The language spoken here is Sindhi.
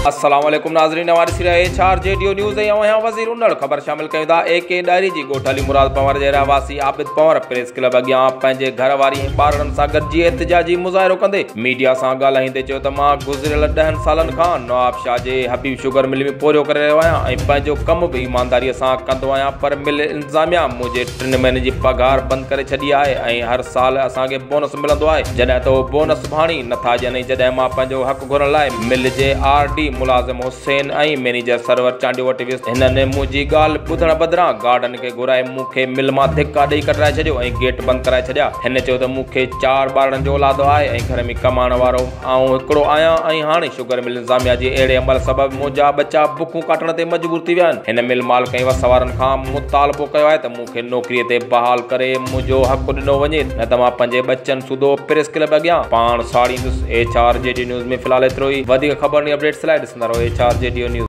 السلام عليڪم ناظرين اوهان ڏسي رهيا H R G D news ۽ آئون آهيان وزير انڙ خبر شامل ڪيون ٿا اي ڪي ڏاهري جي ڳوٺ علي مراد پنهور جي رهواسي عابد پنهور پريس ڪلب اڳيان پنهنجي گهر واري ۽ ٻارڙن سان گڏجي احتجاجي مظاهرو ڪندي ميڊيا سان ڳالهائيندي چيو ته مان گذريل ڏهن سالن کان نوابشاهه جي حبيب شگر مل ۾ پورهيو ڪري رهيو آهيان ۽ پنهنجو ڪم به ايمانداري سان ڪندو آهيان پر مل انتظاميا منهنجي ٽن مهينن جي پگهار بند ڪري ڇڏي آهي ۽ هر سال اسان کي بونس ملندو آهي جڏهن ته اهو بونس به هاڻي نٿا ڏين ۽ جڏهن مان پنهنجو حق گهرڻ لاء مل جي آر ڊي ملازم حسين ۽ مئنيجر سرور چانڊيو وٽ ويس هنن منهنجي ڳالهه ٻڌڻ بدران گارڊن کي گهرائي مون کي مل مان ڌڪا ڏئي ڪڍرائي ڇڏيو ۽ گيٽ بند ڪرائي ڇڏيا هن چيو ته مون کي چار ٻارڙن جو اولاد آهي ۽ گهر ۾ ڪمائڻ وارو آئون هڪڙو آهيان ۽ هاڻي شگر مل انتظاميا جي اهڙي عمل سبب منهنجا ٻچا بکون ڪاٽڻ تي مجبور ٿي ويا آهن. هن مل مالڪ ۽ وس وارن کان مطالبو ڪيو آهي ته مون کي نوڪري تي بحال ڪري منهنجو حق ڏنو وڃي نه ته مان پنهنجي ٻچن سوڌو پريس ڪلب اڳيان پاڻ ساڙيندس. H R G D news ۾ في الحال ايترو ئي وڌيڪ خبرن ۽ اپڊيٽس لاء ڏسندا رهو H R G D news.